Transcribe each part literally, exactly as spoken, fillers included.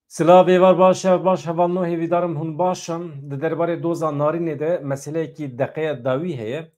Silav êvar baş, ev baş hevalno, hêvîdarim hûn baş in. Di derbarê doza Narînê de meseleyekî deqeya dawî heye.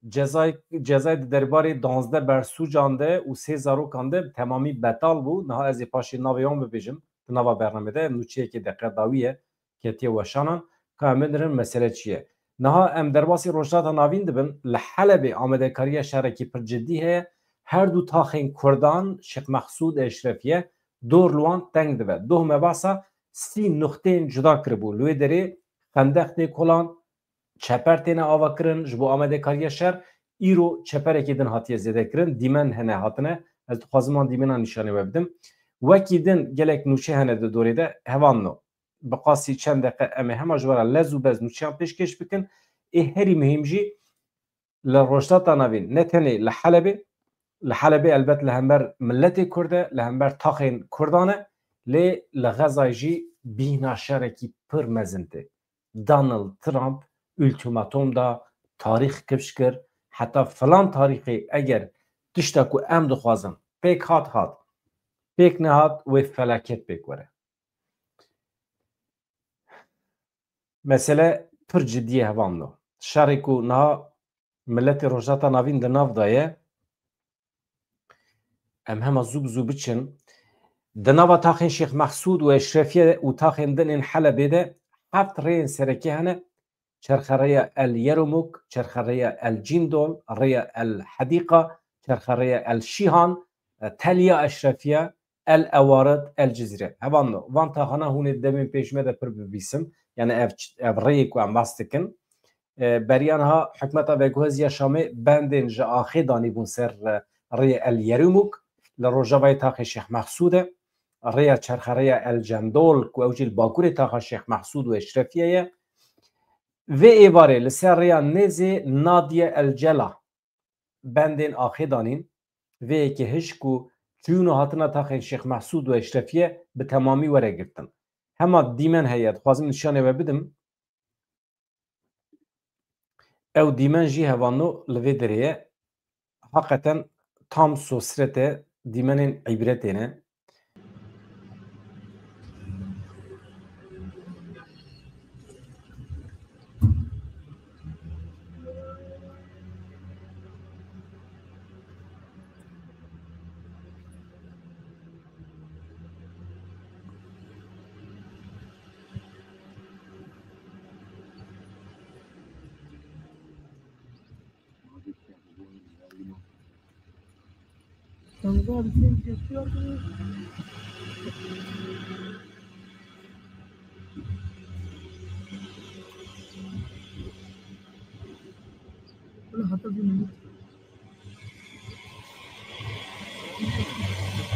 Cezay, cezayê di derbarê danzdeh bersûcan de û sê zarokan de bi temamî betal bû. Niha ez ê paşê navê wan bibêjim. Di nava bernamê de nûçeyekê deqeya dawî ye. Ketiye weşanan. Ka em binirin mesele çi ye? Niha em derbasî Rojhilata Navîn dibin. Li Helebê amadekariya şerekî pir cidî heye. Her du taxên Kurdan, Şêx Mehsûd, Eşrefiye, dor li wan teng dibe. Doh me behsa sî nuxteyên cuda kiribû. Li wê derê xendeq tê kolan, çeper têne avakirin ji bo amadekariya şer. Îro çeperekî din hatiye zêdekirin. Dîmen hene hatine. Ez dixwazim wan dîmena nîşanî we bidim. Wekî din gelek nûçe hene di dorê de. Hevalno, bi qasî çend deqe em ê hema ji we re lez û bez nûçeyan pêşkêş bikin. Ê herî muhîm jî li Rojhilata Navîn, ne tenê li Helebê, li Helebê elbet li hember miletê Kurd e, li hember taxên Kurdan e, lê li Xezayê jî bîhna şerekî pir mezin tê. Donald Trump ultimatom da, tarîx kifş kir, heta filan tarîxê eger tişta ku em dixwazin pêk hat hat, pêk nehat, wê felaket pêk were. Mesele pir cidî ye hevalno. Şerê ku niha miletê Rojhilata Navîn di nav de ye, em hema zû bi zû biçin. Di nava taxên Şêx Mehsûd û Eşrefiye û taxên din ên Helebê de heft rêyên sereke hene. Çerxerêya El Yermûk, çerxerêya El Cîndol, rêya El Hedîqa, çerxerêya El Şîhan, e, Teliya Eşrefiye, El Ewarid, El Cizîre. Hevalno, van taxana hûn ê demên pêş me de pir bibîsin. Yani ev, ev rêyê ku em bas dikin. E, beriya niha hikûmeta veguhezî ya Şamê bendên ji axê danîbûn ser, e, rêyê El Yermûk, li rojavayê taxê Şêx Mehsûd e. Rêya çerxerêya El Cendol ku ew jî li bakurê taxa Şêx Mehsûd û Eşrefiye ye. Vê êvarê li ser rêya nêzê Nadiye El Cela bendên axê danîn. Vê yekê hişk û çûyîn û hatina taxên Şêx Mehsûd û Eşrefiye bi temamî were girtin. Hema dîmen heye, dixwazim nîşanê we bidim. Ew dîmen jî hevalno li vê derê ye. Heqeten tam sosret e, dîmenên îbretê ne.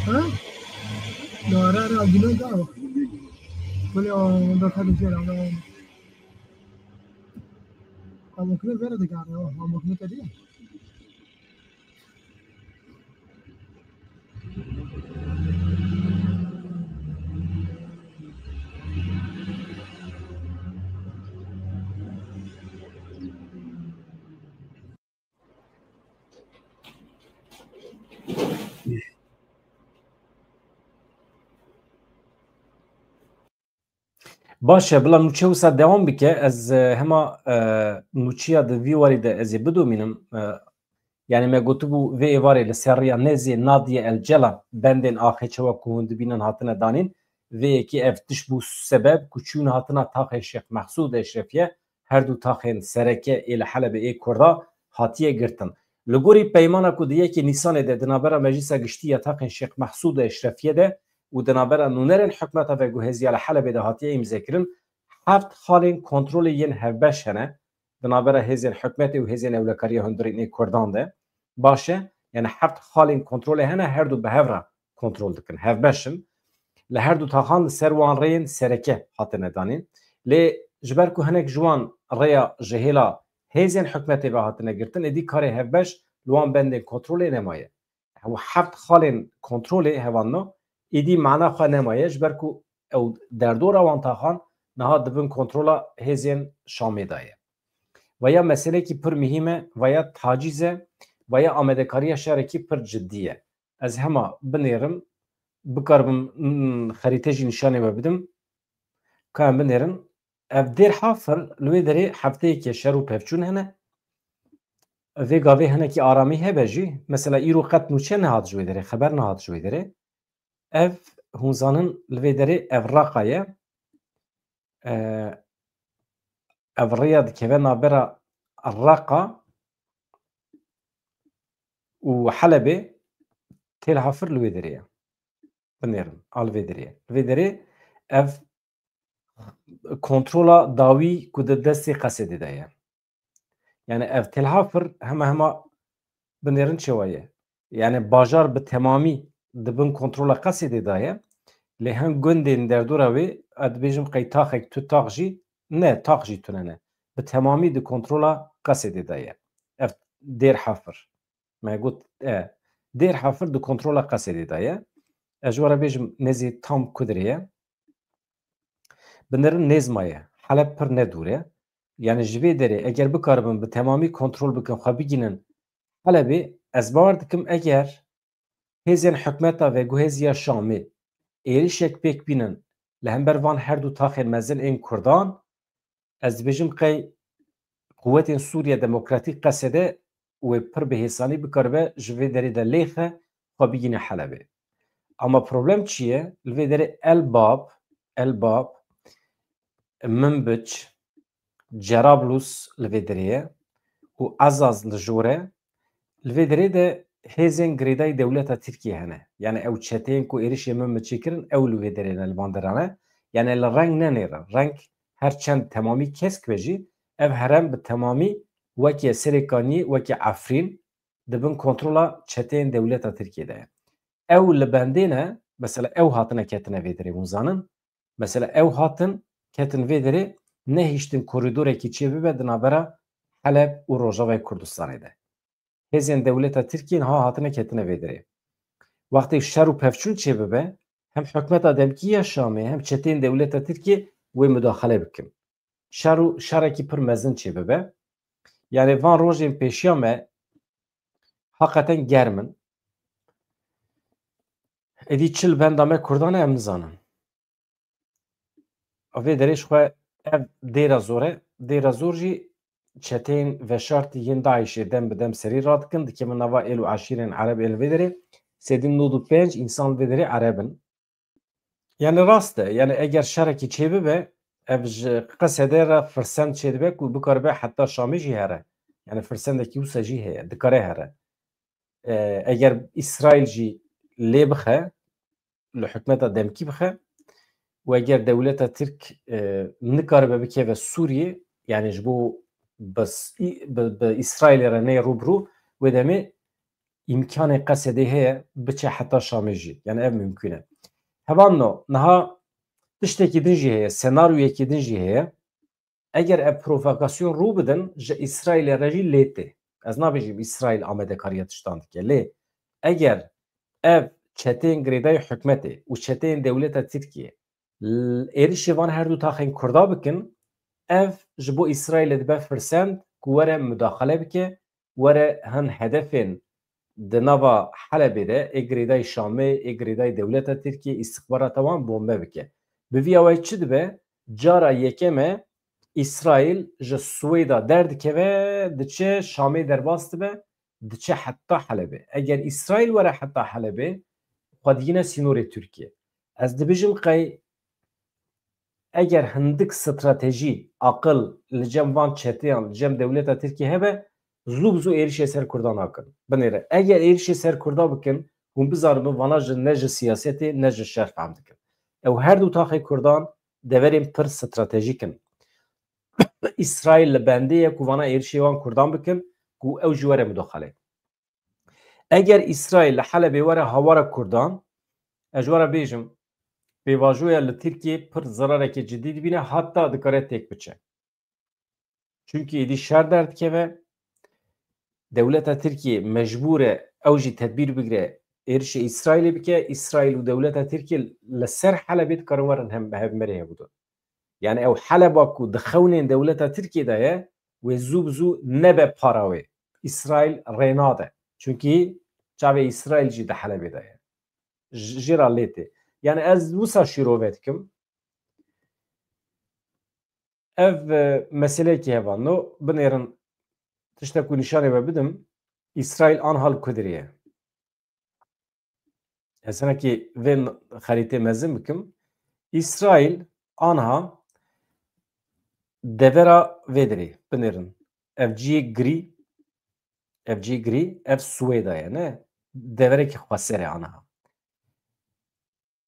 Ha? Dora ra gino da. Böyle onda tabii şey ama. Ama kine vera de gari o. Ama kine tabii. Baş e, bila nûçe wisa dewam bike, ez, e, hema, e, nûçeya di vî warî de ez ê bidomînim. E, yani me gotibû vê êvarê li ser rêya nêzê Nadiye El Cela bendên axê çawa ku hûn dibînin hatine danîn. Vê yekê ev tiş bû sebeb ku çûn hatina taxê Şêx Mehsûd Eşrefiye, her du taxên sereke ê li Helebê ê Kurda hatiye girtin. Li gorî peymana ku di yekê Nîsanê de di navbera Meclisa Giştî ya Taxên Şêx Mehsûd û Eşrefiye de û di navbera nûnerên hikûmeta veguhezî ya li Helebê de hatiye îmzekirin, heft xalên kontrolê yên hevbeş hene. Di navbera hêzên hikûmetê û hêzên ewlekariya hundirîn ê Kurdan de. Baş e, yani heft xalên kontrolê hene, her du bi hev re kontrol dikin. Hevbeş in. Li her du taxan li ser wan rêyên sereke hatine danîn. Lê ji ber ku hinek ji wan rêya ji hêla hêzên hikûmetê ve hatine girtin, êdî karê hevbeş li wan bendên kontrolê nemaye. Ew heft xalên kontrolê hevalno, êdî mana xwe nemaye, ji ber ku ew derdora wan taxan niha di bin kontrola hêzên Şamê de ye. Veya meselekî pir muhîm e, veya tacîz e, veya amadekariya şerekî pir cidî ye. Ez hema binêrim, bikaribim, mm, xerîte jî nîşanê we bidim. Ka em binêrin. Ev Dêr Hafir li wê derê hefteyeke şer û pevçûn hene. Vê gavê hinekî aramî hebe jî. Mesela îro qet nûçe nehat ji wê derê, xeber nehat ji wê derê. Ev, hûn zanin, li vê derê ev Raqa ye. E, ev rêya dikeve navbera Raqa û Helebê. Têl Hafir li wê derê ye. Binêrin, a li vê derê ye. Li vê derê ev kontrola dawî ku di destê Qesedê de ye. Yani ev Têl Hafir hema hema, binêrin çawa ye. Yani bajar bi temamî di bin kontrola Qesedê de ye. Lê hin gundên derdora wê, ez dibêjim qey taxek tu tax jî, ne, tax jî tune ne. Bi temamî di kontrola Qesedê de ye. Ev Dêr Hafir. Me got, e, Dêr Hafir di kontrola Qesedê de ye. Ez ji we re bêjim nêzî tam ku derê ye. Binêrin nêz maye. Heleb pir ne dûr e. Yani ji vê derê eger bikaribin bi temamî kontrol bikin, xwe bigînin Helebê, ez bawer dikim eger hêzên hikûmeta veguhêziya Şamê êrişek pêk bînin li hember van her du taxên mezin ên Kurdan, ez dibêjim qey quwetên Sûriye Demokratîk, Qesede, wê pir bi hêsanî bikaribe ji vê derê de lêxe, xwe bigîne Helebê. Ama problem çi ye? Li vê derê Elbab, Elbab, Minbic, Cerablus li vê derê ye û Ezaz li jor e. Li vê derê de hêzên girêdayî dewleta Tirkiyê hene. Yani ew çeteyên ku êrişê Minbicê kirin, ew li vê derê ne, li van deran e. Yani li reng nenêrin. Reng her çend temamî kesk be jî, ev herem bi temamî weke Serêkaniyê, weke Efrîn di bin kontrola çeteyên dewleta Tirkiyê de ye. Ew li bendê ne, mesela ew hatine ketine vê derê, hûn zanin. Mesela ew hatin, ketin vê derê, nehiştin korîdorekî çêbibe di navbera Heleb û Rojavayê Kurdistanê de. Hêzên dewleta Tirkiyê niha hatine ketine vê derê. Wextê şer û pevçûn çêbibe, hem hikûmeta demkî ya Şamê, hem çeteyên dewleta Tirkiyê wê mudaxele bikin. Şer û şerekî pir mezin çêbibe. Yani van rojên pêşiya me heqeten germ in. Êdî çi li benda me Kurdan e, em nizanin. Vê derê ji xwe ev Dêra Zor e. Dêra Zor jî çeteyên veşartî yên DAIŞê dem bi dem serî radikin, dikevin nava êl û eşîrên Ereb ên li vê derê. Sêdî nod û pênc însan li vê derê Ereb in. Yani rast e. Yani eger şerekî çêbibe, ev ji Qesede re firsend çêdibe ku bikaribe heta Şamê jî here. Yani firsendekî wisa jî heye, dikare here. E, eger Îsraîl jî lê bixe, li hikûmeta demkî bixe û eger dewleta Tirk, e, nikaribe bikeve Sûriyê, yani ji bo bi, bi, bi Îsraîlê re neyê rû bi rû, wê demê îmkanê Qesedê heye biçe heta Şamê jî. Yani ev mimkûn e. Hevalno, niha tiştekî din jî heye, senaryoyekî din jî heye. Eger ev provokasyon rû bidin, ji Îsraîlê re jî lê tê. Ez nabêjim Îsraîl amadekariya tiştan dike. Lê eger ev çeteyên girêdayî hikûmetê û çeteyên dewleta Tirkiyê l-, êrişê van her du taxên Kurda bikin, ev ji bo Îsraîlê dibe firsend ku were mudaxele bike, were hin hedefên di nava Helebê de, ê girêdayî Şamê, ê girêdayî dewleta Tirkiyê, îstixbarata wan bombe bike. Bi vî awayî çi dibe? Cara yekem e Îsraîl ji Swêda derdikeve, diçe Şamê derbas dibe, diçe heta Helebê. Eger Îsraîl were heta Helebê, xwe digîne sînorê Tirkiyê. Ez dibêjim qey eger hindik stratejî, aqil li cem van çeteyan, li cem dewleta Tirkiyê hebe, zû bi zû êrişê ser Kurdan nakin. Binêre, eger êrişê ser Kurda bikin, hûn bizanibin vana ji, ne ji siyasetê, ne ji şer fehm dikin. Ew her du taxê Kurdan deverên pir stratejîk in. Îsraîl li bendê ye ku vana êrişê wan Kurdan bikin, ku ew jî were mudaxalê. Eger Îsraîl li Helebê were hawara Kurdan, ez ji we re bêjim, pêvajoya li Tirkiyê pir zirarekê cidî dibîne, heta dikare têk biçe. Çunkî êdî şer derdikeve, dewleta Tirkiyê mecbûr e ew jî tedbîr bigire, êrişê Îsraîlê bike, Îsraîl û dewleta Tirkiyê li ser Helebê dikarin werin hem hevmerê hevdû. Yani ew Heleba ku di xewnên dewleta Tirkiyê de ye, wê zû bi zû nebe para wê. Îsraîl rê nade. Çunkî çavê Îsraîl jî di Helebê de ye. j-, jê re lê tê. Yani ez wisa şîrove dikim. Ev, e, meseleyekî hevalno, binêrin tiştek ku nîşanê we bidim, Îsraîl anha li ku dirê ye. Ez hinekî vê xerîtê mezin bikim. Îsraîl anha devera vê dirê, binêrin. Ev ciyê girî, ev ciyê girî, ev Swêda ye, ne? Deverekî xweser e anha.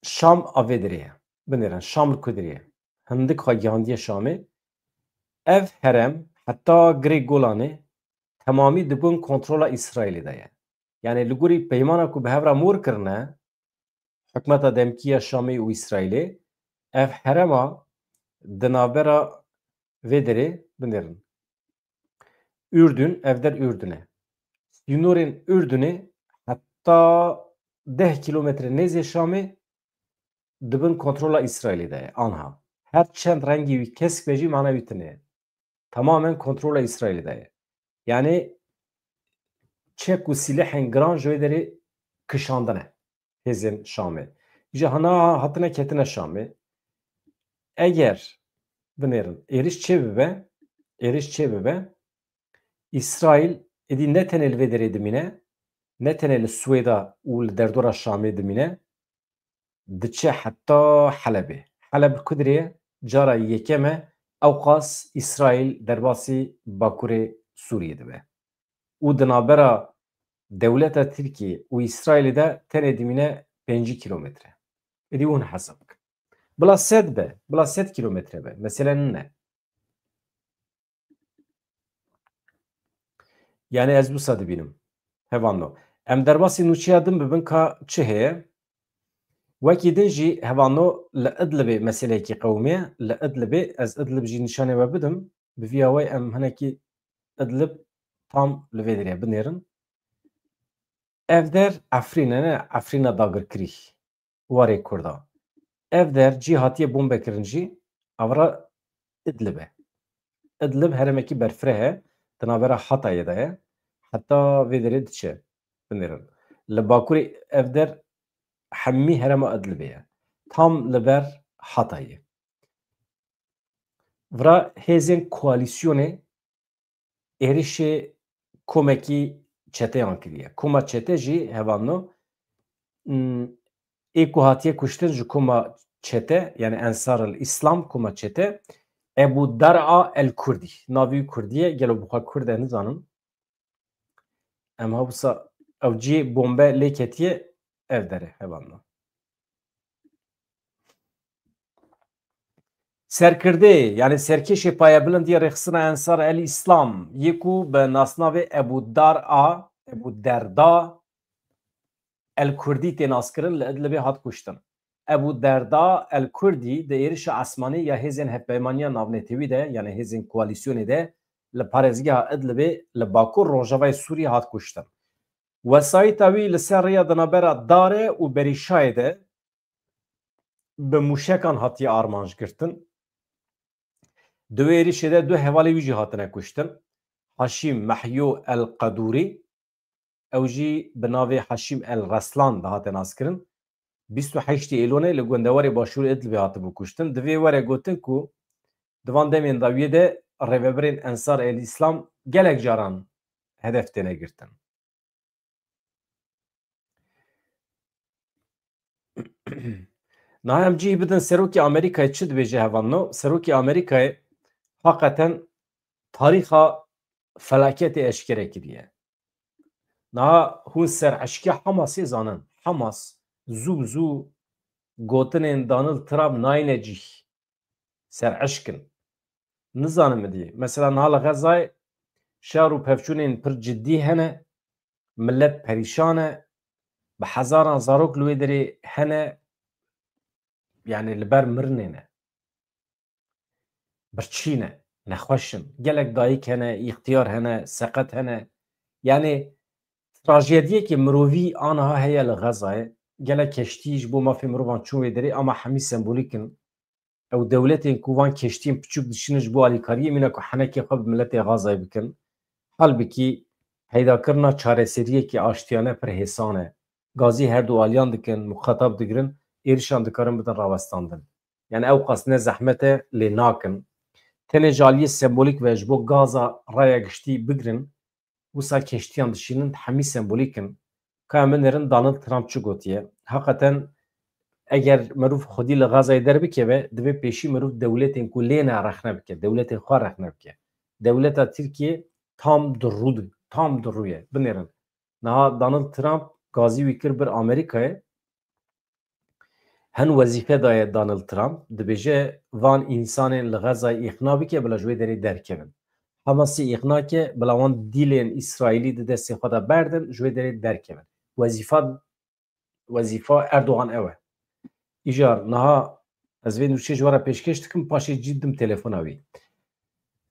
Şam a vê dirê ye. Binêrin, Şam li ku dirê ye? Hindik xwe gihandiye Şamê. Ev herem heta Girê Golanê temamî di bin kontrola Îsraîlê de ye. Yani li gorî peymana ku bi hev re mor kirine, hikûmeta demkî ya Şamê û Îsraîlê, ev herema di navbera vê derê, binêrin, Urdun, ev der Urdun e. Sînorên Urdunê heta deh kîlometre nêzê Şamê di bin kontrola Îsraîlê de ye. Anha. Her çend rengî wî kesk be jî mana wî tune ye. Tamamen kontrola Îsraîlê de ye. Yani çek û sîlehên giran ji wê derê kişandine hêzên Şamê. Îja hana hatine ketine Şamê. Eger, binêrin, êriş çê bibe, êriş çê bibe, Îsraîl êdî ne tenê li vê derê dimîne, ne tenê li Swêda û li derdora Şamê dimîne, diçe heta Helebê. Heleb li ku dirê ye? Cara yekem e ewqas Îsraîl derbasî Bakurê Sûriyê dibe. Û di navbera dewleta Tirkiyê û Îsraîlê de tenê dimîne pêncî kîlometre. Êdî hûn hesab bikin. Bila sed be, bila sed kîlometre be. Mesele nîne. Yani ez wisa dibînim. Hevalno. Em derbasî nûçeya din bibin ka çi heye? Wekî din jî hevalno li Idlibê meseleyekî qewimiye. Li Idlibê, ez Idlib jî nîşanê we bidim. Bi vî awayî em hinekî Idlib tam li vê derê binêrin. Ev der Efrîn e, ne? Efrîna dagirkirî. Warê Kurda. Ev der cî hatiye bombekirin jî, avra Idlib e. Idlib heremekî berfireh e, di navbera Hatayê de ye. Heta vê derê diçe. Binêrin. Li Bakurê ev der hemî herema Idlibê ye. Tam li ber Hatayê. Vira hêzên koalîsyonê êrişê komekî çeteyan kiriye. Koma çete jî hevalno, m, ê ku hatiye kuştin ji koma çete, yani Ensar el Îslam koma çete, Ebu Dar'a el Kurdî. Navî Kurdî ye, gelo bi xwe Kurd e nizanim. Em ha wisa ew cî bombe lê ketiye, ev der e, hevalno. Serkirdê, yani serkêşê payebilind yê rêxistina Ensar el Îslam, yê ku bi nasnavê Ebu Dar a, Ebu Derda el Kurdî tê naskirin, li Idlibê hat kuştin. Ebu Derda el Kurdî di êrişa esmanî ya hêzên hevpeymaniya navnetewî de, yani hêzên koalîsyonê de, li parêzgeha Idlibê li bakur rojavayê Sûriyê hat kuştin. Wesayîta wî li ser rêya di navbera Dare û Berîşayê de bi mûşekan hatiye armanc girtin. Di wê êrişê de du hevalê wî jî hatine kuştin. Haşîm Mehyo El Qedûrî, ew jî bi navê Haşîm El Reslan dihate naskirin. Bîst û heştê Êlonê li gundewarê başûrê Idlibê hatibû kuştin. Divê were gotin ku di van demên dawiyê de rêvebirên Ensar El Îslam gelek caran hedef têne girtin. Niha em cihî bidin serokê Amerîkayê çi dibêje hevalno? Serokê Amerîkayê haqeten tarîxa felaketê eşkere kiriye. Niha hûn sereşkiya Hamasê zanin. Hamas zû bi zû gotinên Donald Trump nayne cih. Sereşk in. Nizanim min dî. Mesela niha li Xezayê şer û pevçûnên pir cidî hene. Millet perîşan e. Bi hezaran zarok li wê derê hene. Yani li ber mirinê ne. Birçî ne. Nexweş in. Gelek dayik hene, îxtiyar hene, seqet hene. Yani trajediyekê mirovî aniha heye li Xezayê. Gelek keştî ji bo mafê mirovan çûn wê derê, ama hemî sembolîk in. Ew dewletên ku van keştiyên piçûk dişînin ji bo alîkariyê mîna ku henekê xwe bi miletê Xezayê bikin. Halbikî peydakirina çareseriyekî aştiyane pir hêsan e. gazî her du aliyan dikin, muxatab digirin, êrişan dikarin bidin rawestandin. Yani ew qas ne zehmet e, lê nakin. Tenê ji aliyê sembolîk ve ji bo Gaza raya giştî bigirin, wisa keştiyan dişînin, hemî sembolîk in. Ka em binêrin Donald Trump çi gotiye? Heqeten eger mirov xwedî li Gazayê derbikeve, divê pêşî mirov dewletên ku lê ne rexne bike, dewletên xwe rexne bike. Dewleta Tirkiye tam di rû di, tam di rû ye. Binêrin. Niha Donald Trump gazî wî kir bir Amerîkayê. Hin wezîfe daye Donald Trump, dibêje van însanên li Xezayê îqna bike bila ji wê derê derkevin. Hamasî îqna ke bila wan dîlên Îsraîlî di destê xwe de berdin, ji wê derê derkevin. Wezîfa, wezîfa Erdogan ew e. Îcar niha ez vê nûçê ji we re pêşkêş dikim, paşê cî dim telefona wî.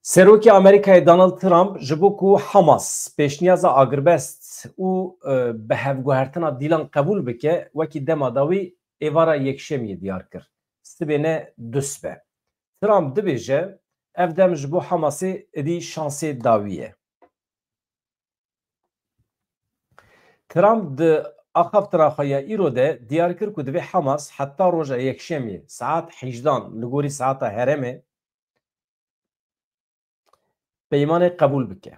Serokê Amerîkayê Donald Trump ji bo ku Hamas pêşniyaza agirbest û, e, bi hevguhertina dîlan qebûl bike, wekî dema dawî êvara yekşemiyê diyar kir. Sibê ne dusbe. Trump dibêje, ev dem ji bo Hamasê êdî şansê dawî ye. Trump di axaftina xwe ya îro de diyar kir ku divê Hamas heta roja yekşemiyê saet hejdan li gorî saeta herêmê peymanê qebûl bike.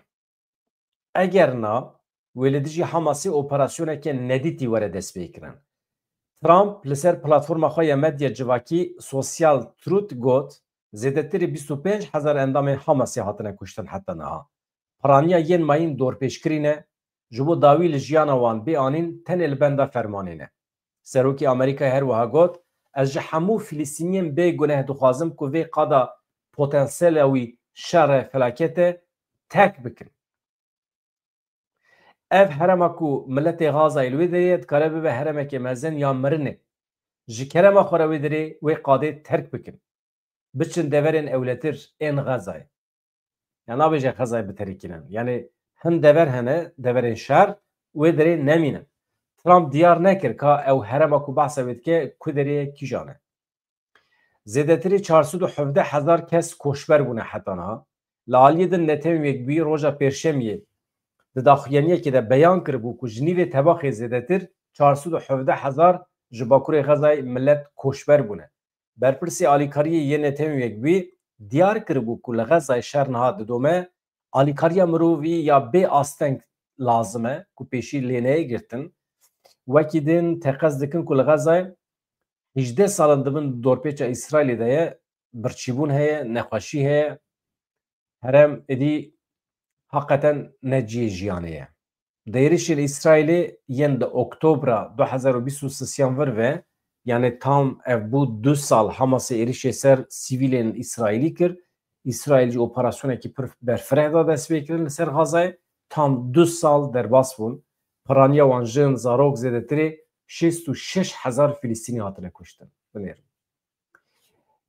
Eger na, wê li dijî Hamasê operasyoneke nedîtî were destpêkirin. Trump li ser platforma xwe ya medya civakî Sosyal Truth got, zêdetirî bîst û pênc hezar endamên Hamasê hatine kuştin heta niha. Piraniya yên mayîn dorpêçkirî ne, ji bo dawî li jiyana wan bê anîn tenê li benda fermanê ne. Serokê Amerîkayê her wiha got, ez ji hemû Filistîniyên bê guneh dixwazim ku vê qada potensiyela wî şer e, felaket e, terk bikin. Ev herema ku miletê Xazayê li wê derê ye, dikare bibe heremekê mezin ya mirinê. Ji kerema xwe re wê derê, wê qadê terk bikin. Biçin deverên ewletir ên Xezayê. Ya nabêje Xezayê biterikînin. Yani hin dever hene, deverên şer, wê derê nemînin. Trump diyar nekir ka ew herema ku behsa wê dike ku derê ye, kîjan e. Zêdetirî çar sed û hevdeh hezar kes koçber bûne heta niha. Li aliyê din Netanyahu yekbûyî roja Pêrşemiyê di daxuyaniyekê de beyan kiribû ku ji nîvê tebaxê zêdetir çar sed û hevdeh hezar ji Bakurê Xezayê milet koçber bûne. Berpirsê alîkariyê yê Netanyahu yekbûyî diyar kiribû ku li Xezayê şer niha didome, alîkariya mirovî ya bê asteng lazim e ku pêşî lê neyê girtin. Wekî din teqez dikin ku li Xezayê hejdeh sal in dibin dorpêça Îsraîlê de ye, birçîbûn heye, nexweşî heye. Herem êdî heqeten ne cihê jiyanê ye. Di êrişên Îsraîlê yên di Oktobra du hezar û bîst û sisiyan vir ve, yani tam ev bû du sal Hamasê êrişê ser sivîlên Îsraîlî kir. Îsraîl jî operasyonekî pir berfireh da destpêkirin li ser Xazayê. Tam du sal derbas bûn. Piraniya wan jin, zarok, zêdetirê şêst û şeş hezar Filistînî hatine kuştin. Binêrin.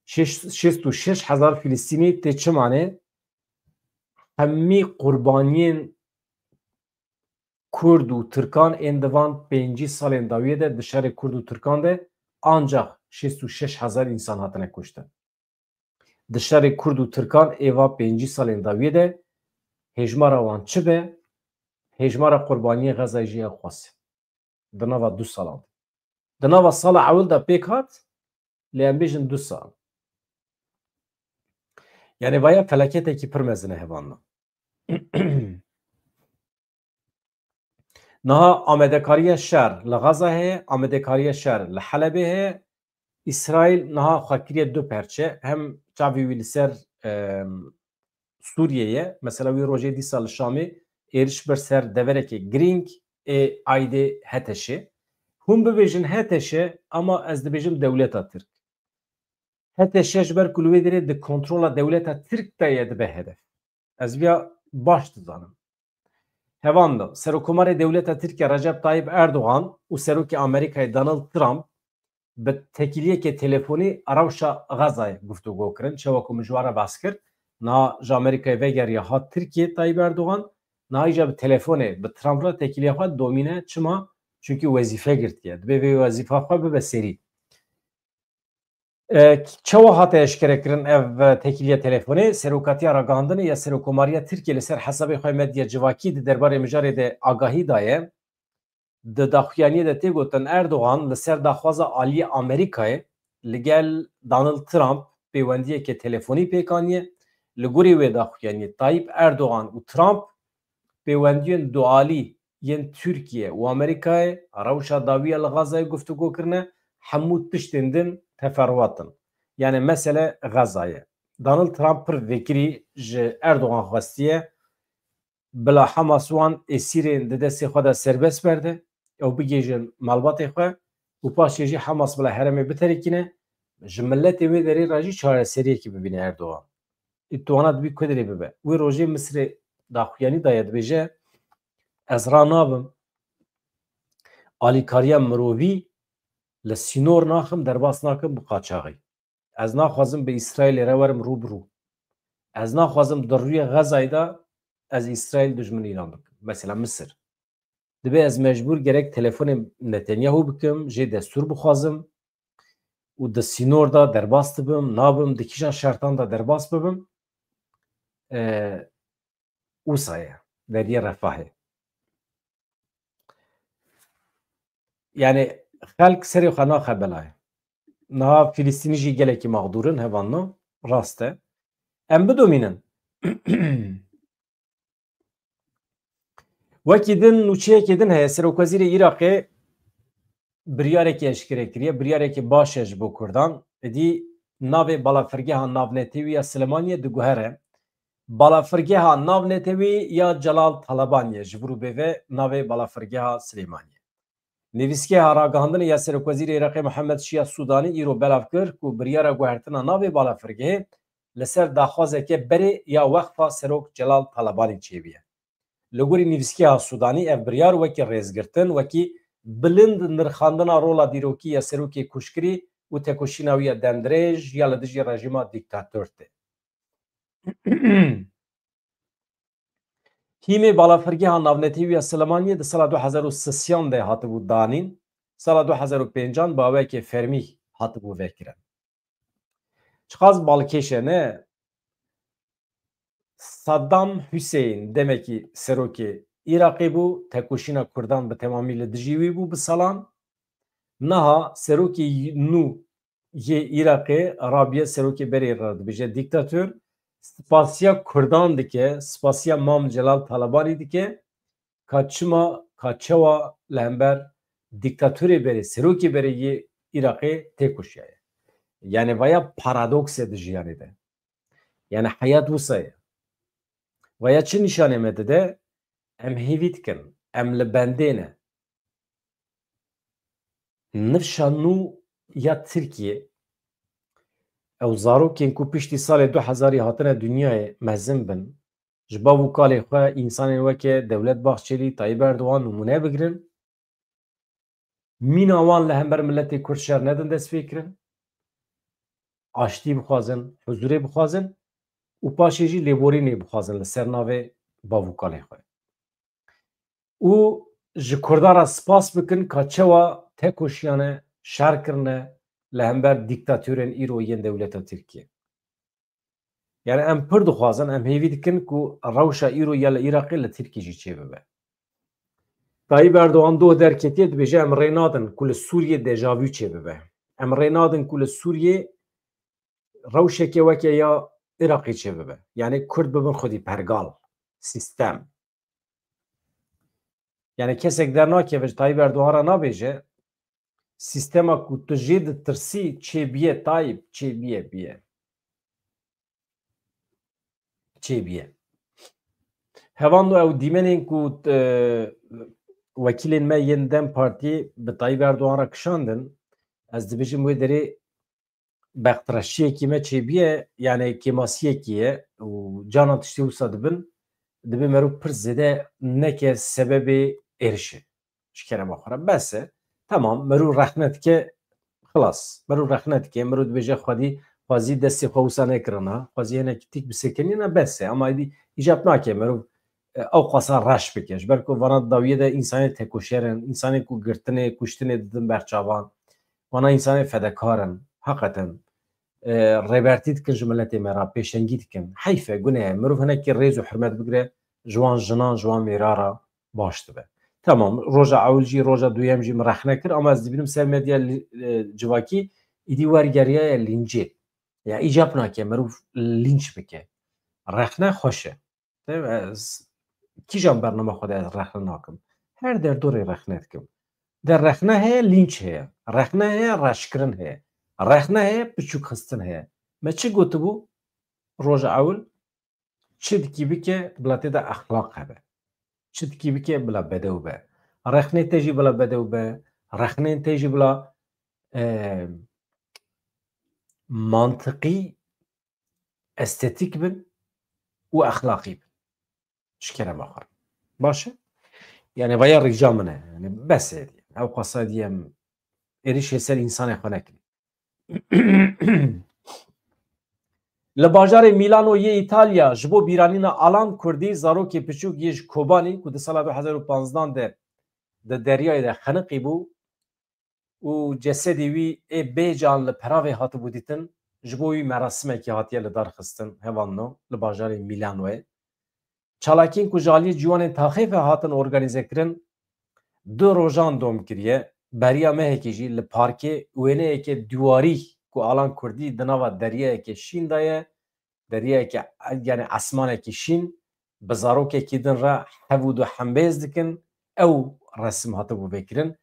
Şêst, şêst û şeş hezar Filistînî tê çi manê? Hemî qurbaniyên Kurd û Tirkan ên di van pêncî salên dawiyê de di şerê Kurd û Tirkan de ancax şêst û şeş hezar însan hatine kuştin. Di şerê Kurd û Tirkan ê va pêncî salên dawiyê de hêjmara wan çi be, hêjmara qurbaniyê Xezayê jî ew xwest e. Di nava du salan de. Di nava sala ewil de pêk hat, lê em bêjin du sal. Yani vaya felaketekî pir mezin e hevalno. Niha amadekariya şer li Gaza heye, amadekariya şer li Helebê heye. Îsraîl niha xwe kiriye du perçe. Hem çavê wî li ser, em, Sûriyê ye. Mesela wî rojê dîsa li Şamê êriş bir ser deverekê girîng ê aîdê HTŞ'ê. Hûn bibêjin HTŞ, ama ez dibêjim dewleta Tirk. HTŞ ji ber ku li wê derê di kontrola dewleta Tirk de ye dibe hedef. Ez viya baş dizanim. Hevando, Serokkomarê Dewleta Tirkiye Recep Tayyip Erdogan û Serokê Amerîkayê Donald Trump bi têkiliyeke telefonî a rewşa Xezayê guftûgo kirin. Çawa ku min ji we re behs kir, niha ji Amerîkayê vegeriya hat Tirkiye Tayyip Erdogan, niha îca bi telefonê bi Trump re têkiliya xwe domîne. Çima? Çunkî wezîfe girtiye. Dibê vê wezîfa xwe bibe serî. E, çawa hate eşkerekirin ev, e, têkiliya telefonê? Serokatiya Ragihandinê ya Serokkomariya Tirkiye li ser hesabê xwe medya civakî di derbarê mijarê de agahî daye. Di daxuyaniyê de tê gotin Erdogan li ser daxwaza aliyê Amerîkayê li gel Donald Trump pêwendiyeke telefonî pêk aniye. Li gorî wê daxuyaniyê Tayyip Erdogan û Trump pêwendiyên dualî yên Tirkiye û Amerîkayê, rewşa dawî ya li Xazayê guftûgo kirine, hemû tiştên din teferruat in. Yani mesele Xeza ye. Donald Trump pir vekirî ji Erdogan xwestiye bila Hamas wan êsîrên di destê xwe de serbest berde, ew bigihêjin malbatê xwe û paşê jî Hamas bila herêmê biterikîne, ji miletê wê derê re jî çareseriyekê bibîne Erdogan. Ê, tu wana dibî ku derê bibe. Wê rojê Misirê daxuyanî daye, dibêje, ez ranabim alîkariya mirovî li sînor naxim, derbas nakim bi qaçaxî. Ez naxwazim bi Îsraîlê re werim rû bi rû. Ez naxwazim di rûyê Xezayê de ez Îsraîl dijmin îlan bikim. Mesela Misir. Dibê ez mecbûr gerek telefonê Netanyahu bikim, jê destûr bixwazim û di sînor de derbas dibim, nabim, di kîjan şertan de derbas bibim. E, Wisa ye, deriyê refahê. Yani xelk serê xwe naxe belayê. Niha Filistînî jî gelekî mexdûr in, hevalno, rast e. Em bidomînin. Wekî din nûçeyekê din heye, Serokwezîrê Iraqê biryarekî eşkere kiriye, biryarekî baş e ji bo Kurdan. Êdî navê balafirgeha navnetewî ya Silêmaniyê diguhere. Balafirgeha navnetewî ya Celal Talabaniyê, ji vir û bê ve navê balafirgeha Silêmaniyê. Nivîsgeha ragihandinê ya Serokwezîrê Iraqê Mihemed Şiya Sûdanî îro belav kir ku biryara guhertina navê balafirgehê li ser daxwazeke berê ya Weqfa Serok Celal Talabanî çêbûye. Li gorî nivîsgeha Sûdanî ev biryar wekî rêzgirtin, wekî bilind nirxandina rola dîrokî ya serokê koçkirî û tekoşîna wî ya demdirêj ya li dijî rejîma dîktator tê. Hîmê balafirgeha navnetewî ya Silêmaniyê di sala du hezar û sêyan de hatibû danîn, sala du hezar û pêncan bi awayekê fermî hatibû vekirin. Çiqas balkêş e, ne? Saddam Hussein demekî serokê Iraqê bû, tekoşîna Kurdan bi temamî li dijî wî bû bi salan. Niha serokê nû yê Iraqê rabiye serokê berê re dibêje dîktator, spasiya Kurdan dike, spasiya Mam Celal Talabanî dike, ka çima, ka çawa li hember dîktatorê berê, serokê berê yê Iraqê têkoşiyaye. Yani vaya paradoks e di jiyanê de. Yani heyat wisa ye. Vaya çi nîşanê me dide? Em hêvî dikin, em li bendê ne. Nifşa nû ya Tirkiyê, ew zarokên ku piştî salê du hezarî hatine dinyayê mezin bin, ji bav û kalê xwe însanên weke Dewlet Bahçelî, Tayyip Erdogan nimûne bigirin. Mîna wan li hember miletê Kurd şer nedin destpêkirin. Aştî bixwazin, huzûrê bixwazin û paşê jî lêborînê bixwazin li ser navê bav û kalê xwe. Û ji Kurdan re spas bikin ka çawa tekoşiyane, şer kirine li hember dîktatorên îro yên dewleta Tirkiyê. Yani em pir dixwazin, em hêvî dikin ku rewşa îro ya li Iraqê li Tirkî jî çêbibe. Tayyip Erdogan doh derketiye, dibêje em rê nadin ku li Sûriyê dejavû çêbibe. Em rê nadin ku li Sûriyê rewşeke weke ya Iraqê çêbibe. Yani Kurd bibin xwedî pergal, sîstem. Yani kesek dernakeve ji Tayyip Erdogan re nabêje, sîstema ku tu jê ditirsî çêbiye Tayyip, çêbiye biye. Çêbiye. Hevando ew dîmenên ku, e, wekîlên me yên DEM Partî bi Tayyip Erdogan re kişandin, ez dibêjim wê derê bextreşiyekî me çêbiye, yani kêmasiyekî ye û canan tiştê wisa dibin, dibê merû pir zêde neke sebebê êrişê. Ji kerema xwe re bes e. Temam, merû rexne dike, xilas. Merû rexne dike, merû dibêje xwedî, xwezî destê xwe wisa nekirina, xwezî hinekî tîk bisekinîna, bes e. Ama êdî îcab nake merû, e, ew qasa reş bike. Ji ber ku vana dawiyê de însanê tekoşer in, însanê ku girtinê, kuştinê didin ber çavan. Wana însanê fedekar in, heqeten, e, rêbertî dikin ji miletê me re, pêşengî dikin. Heyf e, gune ye. Mirov hinekî rêz û hurmet bigire, ji wan jinan, ji wan mêra re baş dibe. Tamam, roja ewil jî, roja duyem jî min rexne kir, ama ez dibînim ser medya li-, e, civakî îdî wergeriyaye lîncê. Ya îcab nake merûv lînç bike. Rexne xweş e. Te-, ez kîjan bernama xwe de ez rexne nakim. Her derdorê rexne dikim. De rexne heye, lînç heye. Rexne heye, reşkirin heye. Rexne heye, piçûk xistin heye. Me çi gotibû? Roja ewil, çi dikî bike, bila tê de exlaq hebe. Çi dikî bike, bila bedew be. Rexnê te jî bila bedew be. Rexnên te jî bila, e, mantiqî, estetîk bin û exlaqî bin. Ji kerema xwe. Baş e? Yani vaya rica min e. Yani bes e. Ew qasa diyem êrişê ser însanê xwe nekin. Li bajarê Milano yê Îtalya ji bo bîranîna Alan Kurdî, zarokê piçûk yê ji Kobanî ku di sala du hezar û panzdan de di deryayê de xeniqî bû û cesedê wî ê bê can li peravê hatibû dîtin, ji bo wî merasimekî hatiye li dar xistin, hevalno, li bajarê Milanoyê. Çalakiyên ku ji aliyê ciwanên taxê ve hatin organîze kirin, du rojan dom kiriye. Beriya mehekê jî li parkê wêneyeke duwarî ku Alan Kurdî di nava deryayeke şîn de ye, deryayeke, yani esmanekî şîn, bi zarokekî din re hev û du hembêz dikin, ew resim hatibû vêkirin.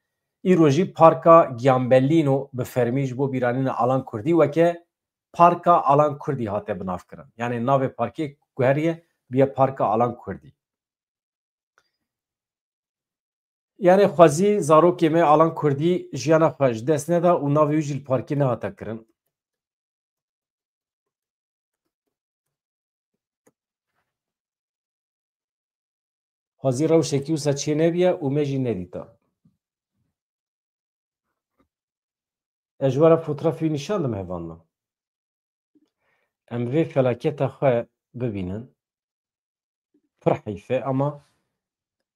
Îro jî parka Giambellino bi fermî ji bo bîranîna Alan Kurdî weke Parka Alan Kurdî hate binavkirin. Yani navê parkê guheriye biye Parka Alan Kurdî. Yani xwezî zarokê me Alan Kurdî jiyana xwe ji dest neda û navê wî jî li parkê nehate kirin. Xwezî rewşekî wisa çê nebiye û me jî nedîta. Ez ji we re fotrafî nîşan dim hevalno. Em vê felaketa xwe bibînin. Pir heyf e ama,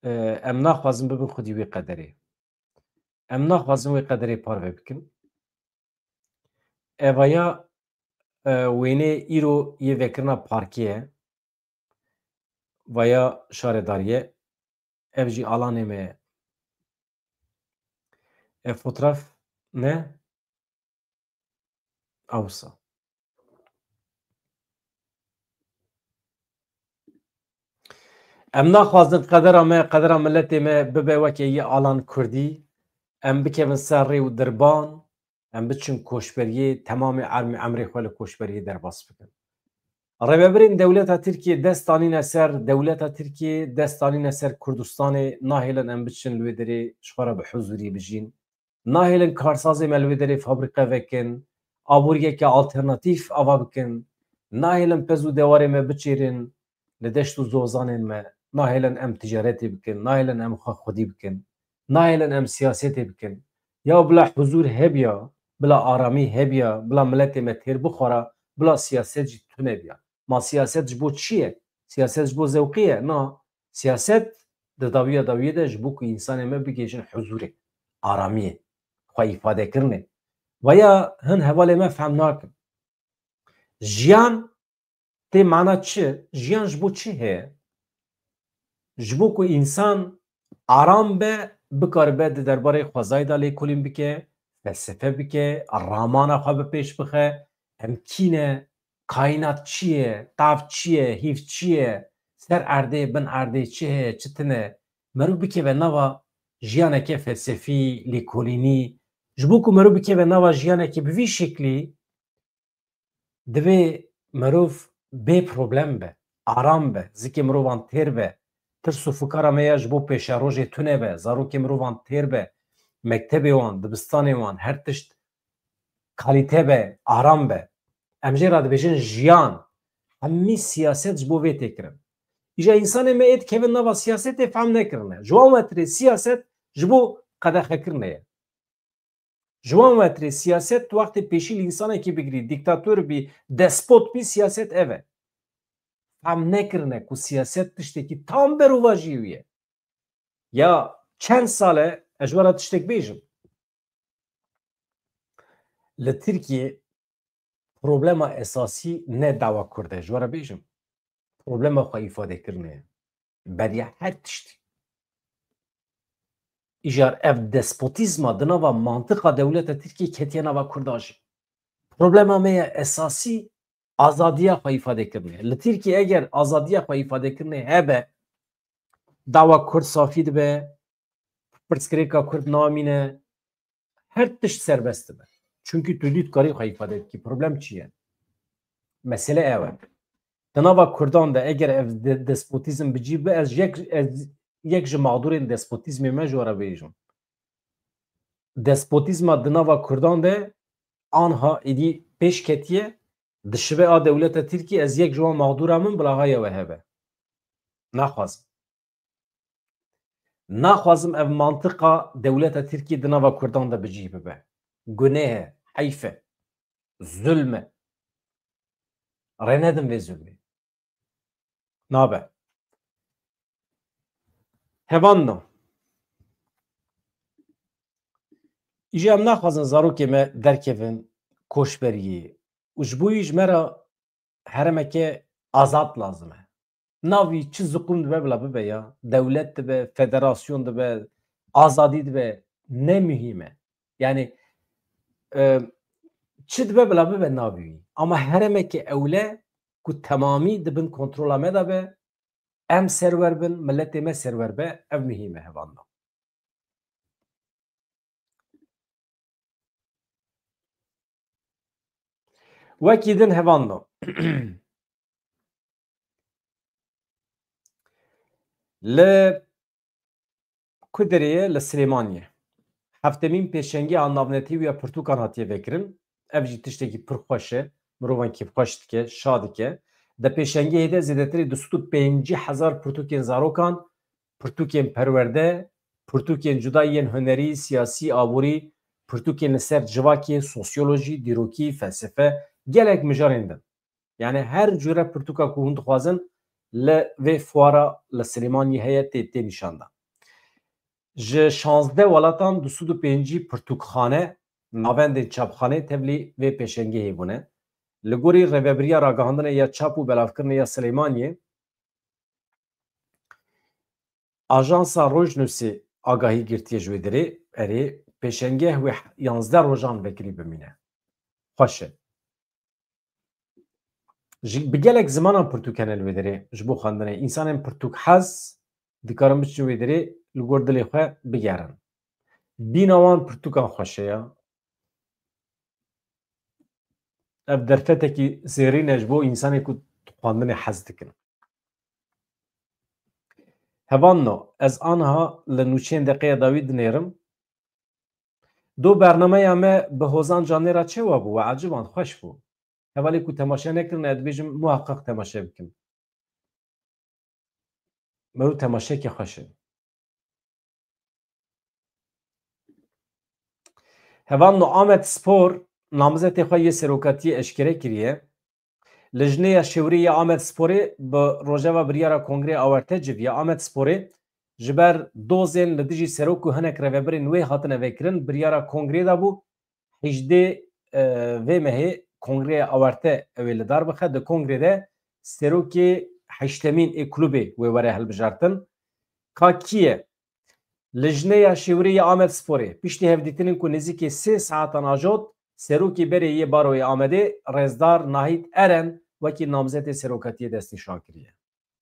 e, em naxwazin bibin xwedî wê qederê. Em naxwazin wê qederê parve bikin. Evaya, e, wênê îro yê vekirina parkê ye. Vaya şaredariyê. Ev jî alanê me ye. Ev fotraf ne? Awsa. Em naxwazin qedera me, qedera miletê me bibe weke yê Alan Kurdî. Em bikevin ser rê û dirban, em biçin koçberiyê, temamê erm-, emrê xwe li koçberiyê derbas bikin. Rêvebirên dewleta Tirkiyê dest danîne ser, dewleta Tirkiyê dest danîne ser Kurdistanê, nahêlin em biçin li wê derê ji xwe re bi huzûrî bijîn. Nahêlin karsazê me li wê derê fabrîke vekin, aboriyeke alternatîf ava bikin. Nahêlin pez û dewarê me biçêrin li deşt û zozanên me. Nahêlin em ticaretê bikin, nahêlin em xwe xwedî bikin. Nahêlin em siyasetê bikin. Ya bila huzûr hebiya, bila aramî hebiya, bila miletê me têr bixwara, bila siyaset jî tune biya. Ma siyaset ji bo çi ye? Siyaset ji bo zewqê ye? Na, siyaset di dawiya dawiyê de ji bo ku însanê me bigihêjin huzûrê, aramiyê, xwe îfadekirinê. Veya hin hevalê me fehm nakin. Jiyan tê mana çi? Jiyan ji bo çi heye? Ji bo ku însan aram be, bikaribe di derbarê xwezayê de lêkolîn bike, felsefe bike, ramana xwe bi pêş bixe, em kî ne, kaînat çi ye, tav çi ye, hîv çi ye, ser erdê, bin erdê çi heye, çi tune, meriv bikeve nava jiyaneke felsefî, lêkolînî, ji bo ku meriv bikeve nava jiyanekê bi vî şeklî, divê mirov bê problem be, aram be, zikê mirovan têr be, tirs û fikara me ya ji bo pêşerojê tune be, zarokê mirovan têr be, mektebê wan, dibistanê wan, her tişt kalîte be, aram be. Em jê re dibêjin jiyan. Hemî siyaset ji bo vê tê kirin. Îja însanê me ê dikevin nava siyasetê fehm nekirine. Ji wan wetirê siyaset ji bo qedexekirinê ye. Ji wan wetirê siyaset, tu wextê pêşî li însanekî bigirî, dîktator bî, despot bî, siyaset ev e. Fehm nekirine ku siyaset tiştekî tam berovajî wî ye. Ya çend sal e, ez ji we re tiştek bêjim. Li Tirkiyê problema esasî ne dawa Kurd e, ji we re bêjim. Problema xwe îfadekirinê ye. Beriya her tiştî. Îcar ev despotîzma di nava mantiqa dewleta Tirkiyê ketiye nava Kurdan jî. Problema me ya esasî azadiya xwe îfadekirinê. Li Tirkiyê eger azadiya xwe îfadekirinê hebe, dawa Kurd safî dibe, pirsgirêka Kurd namîne, her tişt serbest dibe. Çunkî tu dî dikarî xwe îfade bikî. Problem çi ye? Mesele ew e. Di nava Kurdan de eger ev de-, despotîzm bi cî be, ez yek, ez yek ji mağdurên despotîzmê me ji we re bêjim. Despotîzma di nava Kurdan de anha êdî pêş ketiye, dişibe a dewleta Tirkî, ez yek ji wan mağdura min, bila ha ye we hebe. Naxwazim. Naxwazim ev mantiqa dewleta Tirkî di nava Kurdan de bi cî bibe. Guneh e, heyf e, zulm e. Rê nedin vê zulmê. Nabe. Hevanno. Îja em naxwazin zarokê me derkevin koçberiyê. Û ji bo wî ji me re heremeke azad lazim e. Navî çi ziqûm dibe bila bibe ya. Dewlet dibe, federasyon dibe, azadî dibe, ne muhîm e. Yani, e, çi dibe bila bibe navî wî. Ama heremeke ewle ku temamî di bin kontrola me de be, em serwer bin, miletê me serwer be, ev muhîm e hevandan. Wekî din hevandan. Li ku derê ye? Li Silêmaniyê. Heftemîn pêşengê a navnetewî ya pirtûkan hatiye vekirin. Ev jî tiştekî pir xweş e. Mirovan kêfxweş dike, şa dike. Di pêşengehê de zêdetirî du sed û pêncî hezar pirtûkên zarokan, pirtûkên perwerde, pirtûkên cuda yên hunerî, siyasî, aborî, pirtûkên li ser civakê, sosyolojî, dîrokî, felsefe, gelek mijarên din. Yani her cure pirtûka ku hûn dixwazin li vê fuara li Silêmaniyê heye tê, tê nîşandan. Ji şazdeh welatan du sed û pêncî pirtûkxane, navendên çapxanê tevlî vê pêşengehê bûne. Li gorî Rêvebiriya Ragihandinê ya Çap û Belavkirinê ya Silêmaniyê, Ajansa Rojnûsê agahî girtiye ji wê derê, erê, pêşengeh wê yanzdeh rojan vekirî bimîne. Xweş e. Ji, bi gelek zimanan pirtûk hene li wê derê ji bo xwendinê. Însanên pirtûkhez dikarin biçin wê derê, li gor dilê xwe bigerin. Bîna wan pirtûkan xweş e ya. Ev derfetekî zêrîn e ji bo însanê ku xwendinê hez dikin. Hevanno, ez anha li nûçeyên deqeya dawî dinêrim. Do bernameya me bi Hozan Canê re çewa bû? We eciband, xweş bû. Hevalê ku temaşe nekirine, ez dibêjim muheqeq temaşe bikin. Mero temaşeke xweş e. Hevalno, Amed Spor namzetê xwe yê serokatiyê eşkere kiriye. Lijneya Şêwirê ya Amed Sporê bi rojeva biryara Kongrê Awarte civiya Amed Sporê ji ber dozên li dijî serok û hinek rêvebirên wê hatine vekirin, biryara Kongrê de bû. Hejdê, e, vê mehê Kongrê Awarte ew ê li dar bixe. Di Kongrê de serokê heştemîn ê klubê wê were hilbijartin. Ka kî ye? Lijneya Şêwirê ya Amed Sporê piştî hevdîtinên ku nêzîkî sê saetan ajot, serokê berê yê Baroyê Amedê Rêzdar Nahît Eren wekî namzetê serokatiyê destnîşan kiriye.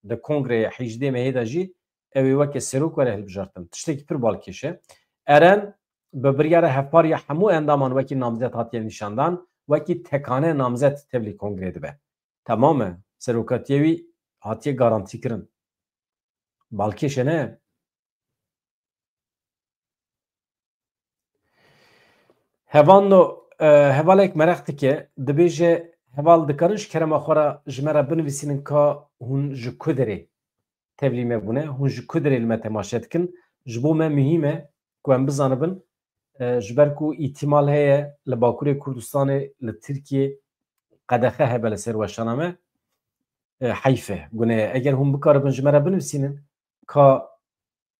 Di kongreyê hejdê mehê de jî ew ê weke serok were hilbijartin. Tiştekî pir balkêş e. Eren bi biryara hevpar ya hemû endaman wekî namzet hatiye nîşandan, wekî tekane namzet tevlî kongrê dibe. Temam e. Serokatiye wî hatiye garantî kirin. Balkêş e, ne? Hevalno, e, hevalek mereq dike, dibêje, heval dikarin ji kerema xwe re ji me re binivîsînin ka hûn ji ku derê tevlî me bûne, hûn ji ku derê li me temaşe dikin, ji bo me muhîm e ku em bizanibin, e, ji ber ku îtîmal heye li Bakurê Kurdistanê, li Tirkiyê qedexe hebe li ser weşana me, e, heyf e, gune ye. Eger hûn bikaribin ji me re binivîsînin ka,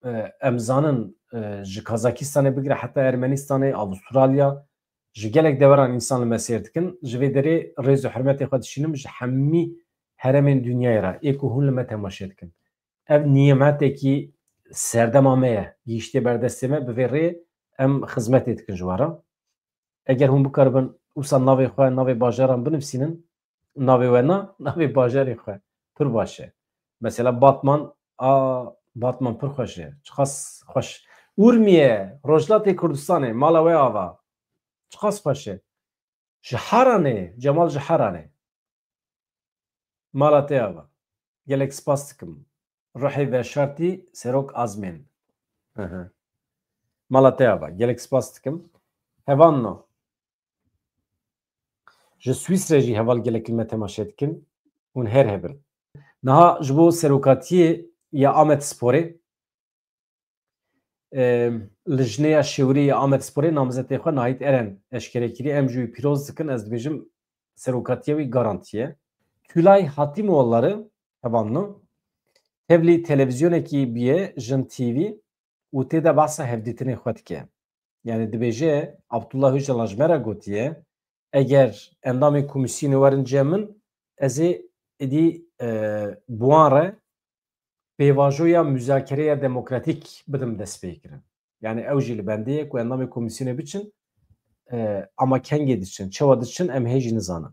e, em zanin, e, ji Kazakistanê bigire heta Ermenistanê, Avustralya, ji gelek deveran însan li me sêr dikin. Ji vê derê rêz û hurmetê xwe dişînim ji hemî heremên dinyayê re, ê ku hûn li me temaşe dikin. Ev nîmetekî serdema me ye. Gihîştiye ber destê me, bi vê rê em xizmetê dikin ji we re. Eger hûn bikaribin wisa navê xwe, navê bajaran binivîsînin, navê we na, navê bajarê xwe. Pir baş e. Mesela Batman, a, Batman pir xweş e. Çiqas xweş. Urmiye, Rojhilatê Kurdistanê, mala we ava. Çiqas xweş e. Ji Haranê, Cemal ji Haranê. Mala te ava. Gelek spas dikim. Ruhê veşartî Serok Azmên. Hı hı. Mala te ava. Gelek spas dikim. Hevalno. Ji Swîsre jî heval gelek li me temaşe dikin. Hûn her hebin. Niha ji bo serokatiyê ya Amedsporê, e, lijneya şêwirê ya Amedsporê namzetê xwe Nahît Eren eşkere kiriye. Em jî wî pîroz dikin. Ez dibêjim serokatiya wî garantî ye. Tülay Hatimoğulları, hevalno, tevlî televîzyonekî bûye, Jin T V, û tê de behsa hevdîtinê xwe dike. Yani dibêje, Abdullah Öcalan ji me re gotiye, eger endamê komîsyonê werin cem min, ez ê êdî, e, bi wan re pêvajoya muzakereya demokratîk bidim destpêkirin. Yani ew jî li bendê ye ku endamê komîsyonê biçin, e, ama kengê diçin, çawa diçin, em hê jî nizanin.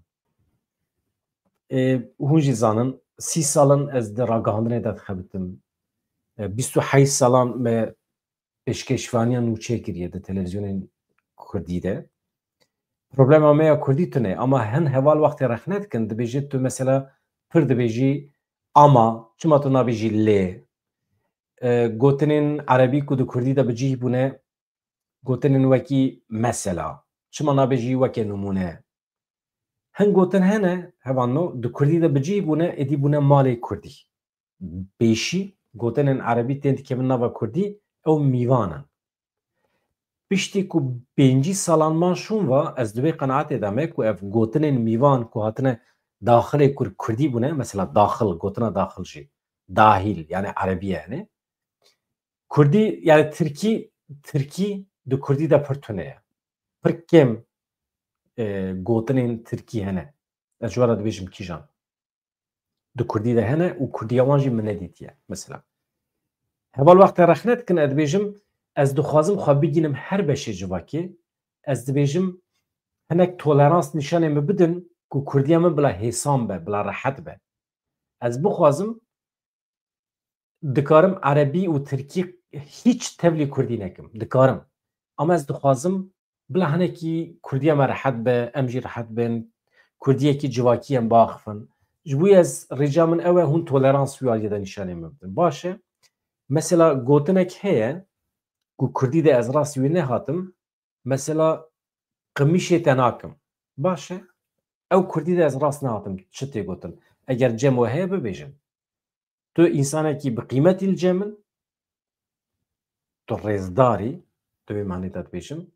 E, hûn jî zanin, sî sal in ez di ragihandinê de dixebitim. E, bîst û heşt salan me pêşkêşvaniya nûçe kiriye di televîzyonên kurdî de. Problema me ya kurdî tune, ama hin heval wextê rexne dikin, dibêje tu mesela pir dibêjî ama, çima tu nabêjî lê? E, gotinên erebî ku di kurdî de bi cih bûne, gotinên wekî mesela, çima nabêjî weke nimûne? Hin gotin hene, hevalno, di kurdî de bi cih bûne, êdî bûne malê kurdî. Pêşî gotinên erebî tên dikevin nava kurdî, ew mîvan in. Piştî ku pêncî salan man şûn va, ez di wê qenaetê de me ku ev gotinên mîvan ku hatine daxilê kur-, kurdî bûne, mesela daxil, gotina daxil jî, dahil, yani erebî ye, yani. Kurdî, yani tirkî, tirkî di kurdî de pir tune ye. Pir kêm, e, gotinên tirkî hene. Ez ji we re dibêjim kîjan. Di kurdî de hene û kurdiya wan jî min nedîtiye. Mesela, heval wextê rexne dikin, ez dibêjim, ez dixwazim xwe bigînim her beşê civakê. Ez dibêjim, hinek tolerans nîşanê min bidin ku kurdiya min bila hêsan be, bila rehet be. Ez bixwazim, dikarim erebî û tirkî hîç tevlî kurdî nekim. Dikarim. Ama ez dixwazim bila hinekî kurdiya me rehet be, em jî rehet bin, kurdiyekî civakî em biaxifin. Ji bo ez, rica min ew e, hûn tolerans wî aliyê de nîşanê min bidin. Baş e. Mesela gotinek heye ku kurdî de ez rastî wî nehatim. Mesela qimîşê te nakim. Baş e. Ew kurdî de ez rast nehatim. Çi tê gotin? Eger cem we heye bibêjin. Tu însanekî bi qîmetî li cem min, tu rêzdarî, tu vê manê te dibêjim.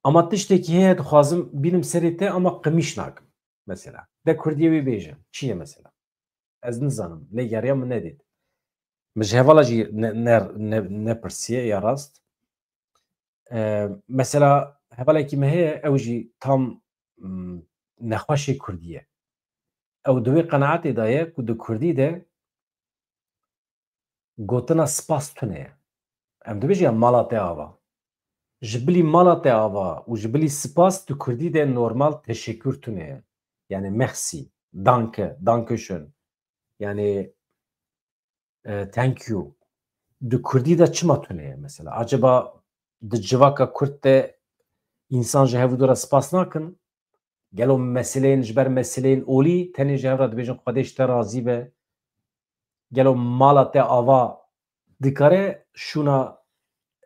Ama tiştekî heye dixwazim bînim serê te ama qimîş nakim. Mesela. De kurdiyê wî bêje. Çi ye mesela? Ez nizanim. Lê geriya min nedît. Min ji hevala jî ne, ne, ne, nepirsiye ya rast. E, mesela hevalekî me heye, ew jî tam, mm, nexweşê kurdî ye. Ew di wê qenaetê de ye ku di kurdî de gotina spas tune ye. Em dibêjin ya mala te ava. Ji bilî mala te ava û ji bilî spas di kurdî de normal teşekkür tune ye. Yani merci, danke, danke schön. Yani, e, thank you. Di kurdî de çima tune ye mesela? Acaba di civaka kurd de însan ji hev û dû re spas nakin? Gelo meseleyên, ji ber meseleyên olî tenê ji hev re dibêjin Xwedê ji te razî be? Gelo mala te ava dikare şûna,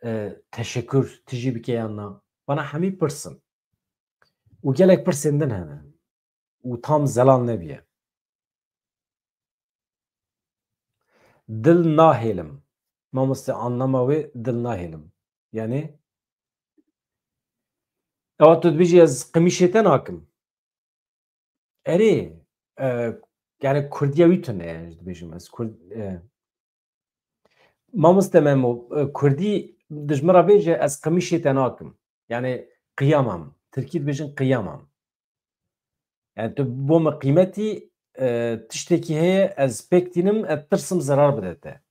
e, teşekkür tijî bike yan na? Vana hemî pirs in. Û gelek pirsên din hene. Û tam zelal nebiye. Dil nahêlim. Mamoste, anlama wê dil nahêlim. Yani, ewa tu dibêjî ez qimîşê te nakim. Erê, e, yani kurdiya wî tune ye, ez dibêjim. Ez kurd, e, mamoste Memo, e, kurdî di ji min re bêje, ez qimîşê te nakim. Yani qiyamam. Tirkî dibêjin qiyamam. Yani tu bo min qîmetî, e, tiştekî heye, ez pêk tînim, ez tirsim zerar bide te.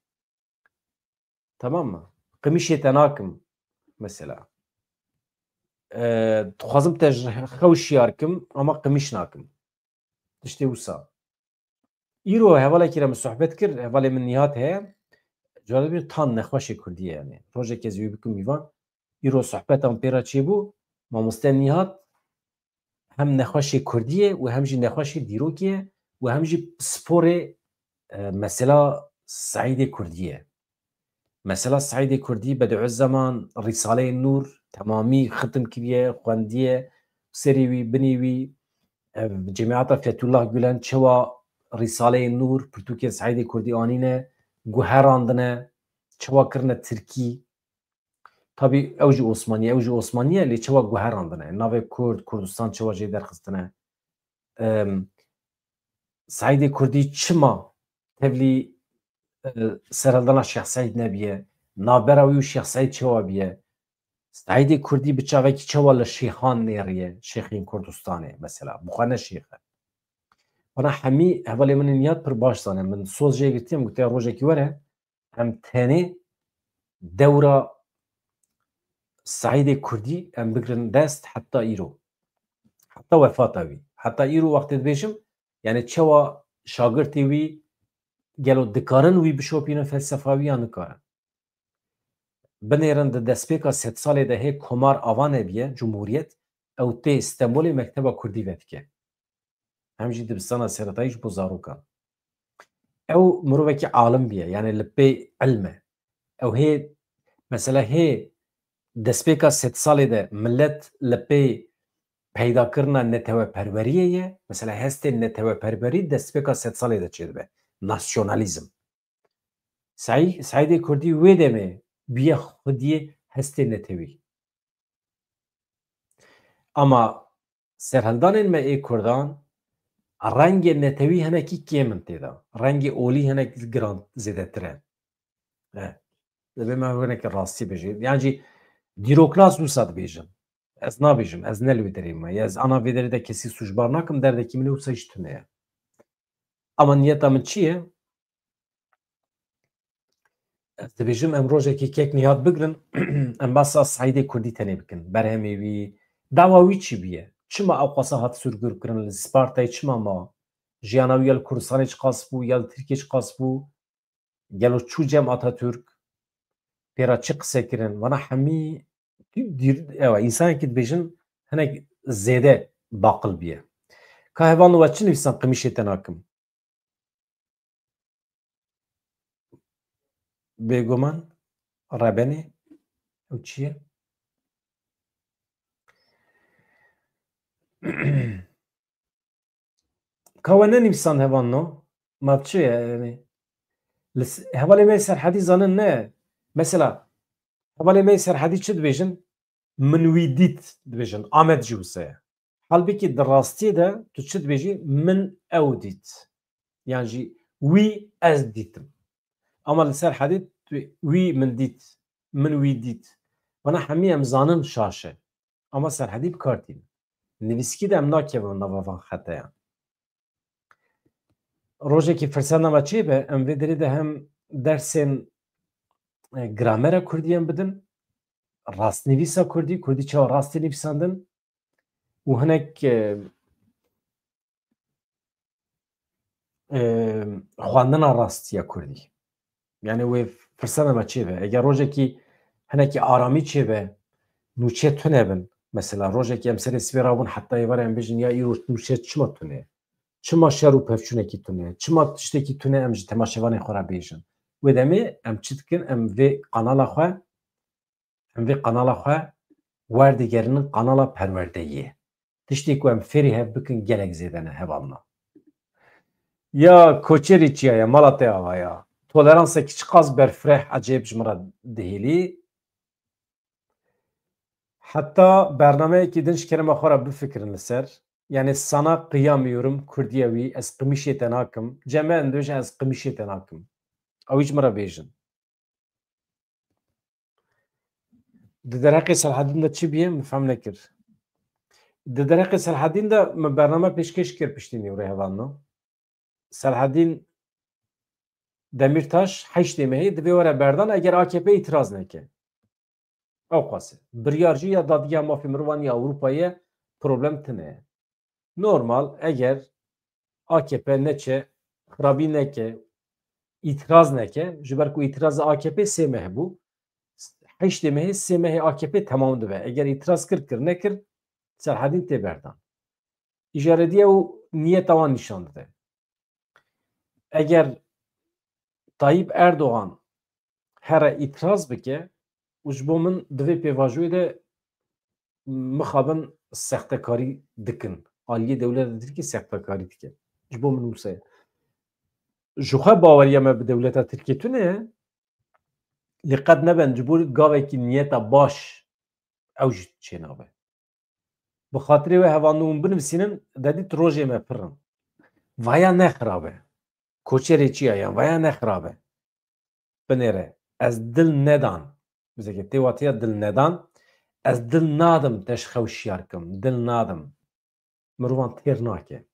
Tamam mı? Qimîşê te nakim mesela. E, dixwazim te ji xew şiyar kim ama qimîş nakim. Tiştê wisa. Îro hevalekî re min sohbet kir, hevalê min Nîhat heye. Cara dibînim tam nexweşê kurdî ye yani. Rojek ez wî bikim mîvan. Îro sohbetan pê re çêbû. Mamoste Nîhat hem nexweşê kurdî ye û hem jî nexweşê dîrokê ye û hem jî pisporê, e, mesela Seîdê Kurdî ye. Mesela Seîdê Kurdî, Bediüzzeman, Rîsaleyê Nûr temamî xitim kiriye, xwendiye, serê wî, binê wî, ev, Cemiyata Fethullah Gülen çewa Rîsaleyê Nûr, pirtûkên Seîdê Kurdî anîne, guherandine, çewa kirine tirkî. Tabî ew jî Osmanî ye, ew jî Osmanî ye, lê çewa guherandine. Navê Kurd, Kurdistan çewa jê derxistine. Em, Seîdê Kurdî çima tevlî, e, serhildana Şêx Seîd nebiye? Navbera wî û Şêx Seîd çawa biye? Seîdê Kurdî bi çavekî çawa li şêxan nêriye, şêxên Kurdistanê mesela? Bi xwe ne şêx e. Bana hemî hevalê min ên Nîhat pir baş zane. Min soz jê girtiye, min gotiye rojekî were, em tenê dewra Seîdê Kurdî em bigrin dest heta îro. Heta wefata wî. Heta îro wextê dibêjim, yani çawa şagirtê wî gelo dikarin wî bişopînin felsefa wî ya nikarin? Binêrin di destpêka sedsalê de hê komar ava nebiye, cumhuriyet, ew tê Stenbolê mekteba Kurdî vedike. Hem jî dibistana seretayî ji bo zarokan. Ew mirovekî alim biye, yani li pê ilm e. Ew hê, mesela hê destpêka sedsalê de millet li pê peydakirina neteweperweriyê ye. Mesela hestê neteweperwerî destpêka sedsalê de çêdibe. Nasyonalîzm. Seî-, Seîdê Kurdî wê demê biye xwediyê hestê netewî. Ama serhildanên me ê Kurdan rengê netewî hinekî kêm in tê de. Rengê olî hinek giran zêdetir e. E, divê me hinekî rastî bêjin. Yan jî dîroknas wisa dibêjin. Ez nabêjim, ez ne li wê derê me. Ez ana vê derê de kesî sûcbar nakim, derdekî min ê wisa jî tune ye. Ama niyeta min çi ye? Ez dibêjim em rojekî kek Nîhat bigrin, em behsa Seîdê Kurdî tenê bikin. Berhemê wî, dawa wî çi bûye? Çima ew qasa hat sûrgûrkirin? Li Spartayê çima ma? Jiyana wî ya li Kurdistanê çiqas bû, ya li Tirkiyê çiqas bû? Gelo çû cem Atatürk? Pê re çi qise kirin? Vana hemî dîr-, ewa, însanekî dibêjin hinek zêde baqil bûye. Ka hevalno we çi nivîsan qimîşê te nakim? Bêguman rebenê ew çi ye? Ka we nenivîsand hevalno, ma çi ye yani? Li s-, hevalê me Serhedî zanin ne. Mesela, hevalê me Serhedî çi dibêjin? Min wî dît dibêjin. Amed jî wisa ye. Halbikî di rastiyê de tu çi dibêjî? Min ew dît. Yan jî wî ez dîtim. Ama li Serhedî tu wî min dît. Min wî dît. Vana hemî em zanin şaş e. Ama Serhedî bi kar tînin. Nivîskî de em nakevin nava van xeteyan. Rojekî firseta me çê be, em vê derê de hem dersên, e, gramera kurdî em bidin, rastnivîsa kurdî, kurdî çawa rastî nivîsandin û hinek, e, e, xwendina rastî ya kurdî. Yani wê firseta me çê be. Eger rojekî hinekî aramî çê be, nûçe tune bin. Mesela rojekî em serê sibê rabûn heta êvarê em bêjin ya îro nûçe çima tune ye? Çima şer û pevçûnekî tune ye? Çima tiştekî tune em ji temaşevanê xwe re bêjin? Wê demê em çi dikin? Em vê kanala xwe, em vê kanala xwe werdigerinin kanala perwerdeyê. Tiştê ku em fêrî hev bikin gelek zêde ne, hevalna. Ya koçerî çiya ye, mala te ava ya. Toleransekî çiqas berfireh, ecêb ji min re dihêlî. Heta bernameyekî din ji kerema xwe re bifikirin li ser. Yani sana kıyamıyorum, Kurdiye wî, ez qimîşê te nakim. Cem me em dibêjin ez qimîşê te nakim. Ew ji min re bêjin. Di derheqê Selhedîn de çi bûye, min fehm nekir. Di derheqê Selhedîn de min bername pêşkêş kir piştî nîvrê hevalno. Selhedîn Demîrtaş heştê mehê divê were berdan eger A K P îtiraz neke. Ew qas e. Biryar jî ya Dadgeha Mafê Mirovan ya Ewropayê ye, problem tune ye. Normal, eger A K P neçe, xirabî neke, îtiraz neke, ji ber ku îtiraza A K P sê meh bû, heştê mehê, sê mehê A K P temam dibe. Eger îtiraz kir, kir, nekir, Selahedîn tê berdan. Îjarediye û niyeta wan nîşan dide. Eger Tayyip Erdogan here îtiraz bike û ji bo min di vê pêvajoyê de mixabin sextekarî dikin. Aliyê dewleta Tirkî sextekarî dike. Ji bo min wisa ye. Ji xwe baweriya me bi dewleta Tirkiyê tune ye. Lê qet neben ji bo gavekî niyeta baş ew jî çênabe. Bi xatirê we hevandin hûn binivîsînin, dedît rojê me pir in. Vaya ne xirab e. Koçerê çi ya yan, vaya ne xirab e. Binêre, ez dil nedan. Bizeke tê watiya dil nedan. Ez dil nadim te ji xew şiyar kim. Dil nadim. Mirovan têr nake.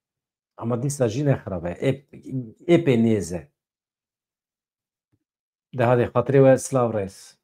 Ama dîsa jî ne xirab e. Ê, ê pê nêz e. De hadê xatirê we silav rêz.